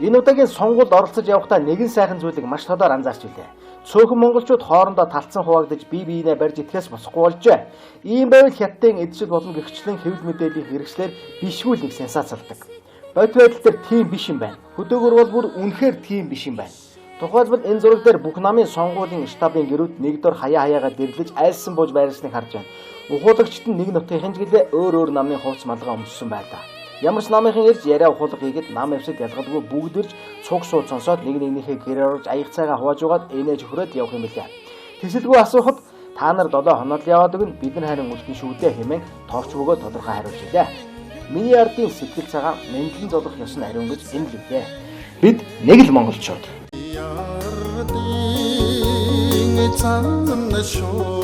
Энэ удаагийн сонгуульд оролцож явахдаа нэгэн сайхан зүйлийг маш тодор анзаарч билээ. Цөөхөн монголчууд хоорондоо талцсан хуваагдаж бие биенээ барьж идэхээс босохгүй болжээ. Ийм байвал хятадын эдшил болон гэрчлэн хэвлэл мэдээллийн хэрэгслээр бишгүй л нэг сенсацалдаг. Бодит байдал дээр тийм биш юм байна. Хөдөөгөр бол бүр үнэхээр тийм биш юм байна. Тухайлбал энэ зураг дээр бүх намын сонгуулийн штабын гэрүүд нэг дор хаяа хаяагаа дэрлэж айлсан бууж байрласныг харж байна. Ухуулагчид нь нэг нутгийн гэлээ өөр өөр намын хувцас малгай өмссөн байлаа. Ямар ч намынхан ирж яриа ухуулга хийгээд нам явсад ялгалгүй бүгд ирж цуг сууд сонсоод нэг нэгнийхээ гэрээр орж аяг цайгаа хувааж угаад энэж хөрөөд явах юм билээ. Тэсэлгүй асуухад та нар 7 хоног л яваад өгнө, бид нар харин үлдэн шүү дээ хэмээн товч бөгөөд тодорхой хариулж билээ. Миний ардын сэтгэл цагаан мэндлэн зовлох ёс нь ариун гэж энэ л үлээ. Бид нэг л монголчууд. Ардын цан шууд.